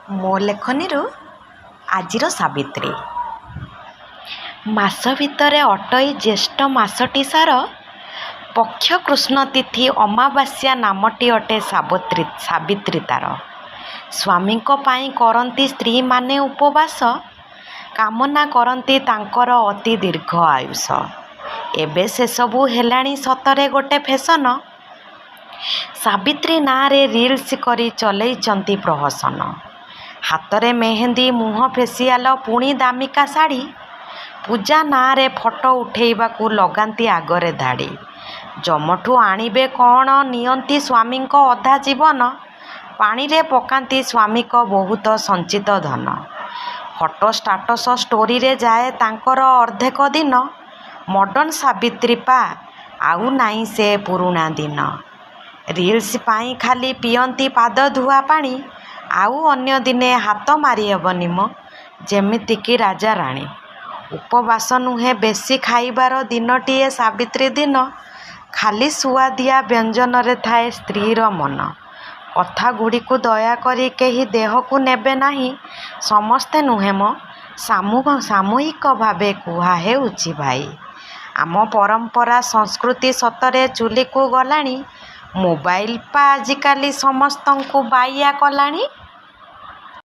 ମୋ ଲେଖନୀରୁ ଆଜିର ସାବିତ୍ରୀ। ମାସ ଭିତରେ ଅଟଇ ଜ୍ୟେଷ୍ଠ ମାସଟି ସାର, ପକ୍ଷ କୃଷ୍ଣ ତିଥି ଅମାବାସ୍ୟା ନାମଟି ଅଟେ ସାବତ୍ରୀ ସାବିତ୍ରୀ ତାର। ସ୍ୱାମୀଙ୍କ ପାଇଁ କରନ୍ତି ସ୍ତ୍ରୀମାନେ ଉପବାସ, କାମନା କରନ୍ତି ତାଙ୍କର ଅତି ଦୀର୍ଘ ଆୟୁଷ। ଏବେ ସେସବୁ ହେଲାଣି ସତରେ ଗୋଟେ ଫେସନ। ସାବିତ୍ରୀ ନାଁରେ ରିଲ୍ସ କରି ଚଲେଇଛନ୍ତି ପ୍ରହସନ। ହାତରେ ମେହେନ୍ଦି, ମୁହଁ ଫେସିଆଲ, ପୁଣି ଦାମିକା ଶାଢ଼ୀ। ପୂଜା ନାଁରେ ଫଟୋ ଉଠେଇବାକୁ ଲଗାନ୍ତି ଆଗରେ ଧାଡ଼ି। ଯମଠୁ ଆଣିବେ କ'ଣ ନିଅନ୍ତି ସ୍ୱାମୀଙ୍କ ଅଧା ଜୀବନ। ପାଣିରେ ପକାନ୍ତି ସ୍ୱାମୀଙ୍କ ବହୁତ ସଞ୍ଚିତ ଧନ। ଫଟୋ ଷ୍ଟାଟସ ଷ୍ଟୋରିରେ ଯାଏ ତାଙ୍କର ଅର୍ଦ୍ଧେକ ଦିନ। ମଡର୍ଣ୍ଣ ସାବିତ୍ରୀ ପା, ଆଉ ନାଇଁ ସେ ପୁରୁଣା ଦିନ। ରିଲ୍ସ ପାଇଁ ଖାଲି ପିଅନ୍ତି ପାଦ ଧୁଆ ପାଣି, ଆଉ ଅନ୍ୟ ଦିନେ ହାତ ମାରିହେବନି ମ, ଯେମିତିକି ରାଜା ରାଣୀ। ଉପବାସ ନୁହେଁ ବେଶୀ ଖାଇବାର ଦିନଟିଏ ସାବିତ୍ରୀ ଦିନ। ଖାଲି ସୁଆଦିଆ ବ୍ୟଞ୍ଜନରେ ଥାଏ ସ୍ତ୍ରୀର ମନ। କଥାଗୁଡ଼ିକୁ ଦୟାକରି କେହି ଦେହକୁ ନେବେ ନାହିଁ। ସମସ୍ତେ ନୁହେଁ ମ, ସାମୂହିକ ଭାବେ କୁହାହେଉଛି ଭାଇ। ଆମ ପରମ୍ପରା ସଂସ୍କୃତି ସତରେ ଚୁଲିକୁ ଗଲାଣି। ମୋବାଇଲ ପା ଆଜିକାଲି ସମସ୍ତଙ୍କୁ ବାଇଆ କଲାଣି।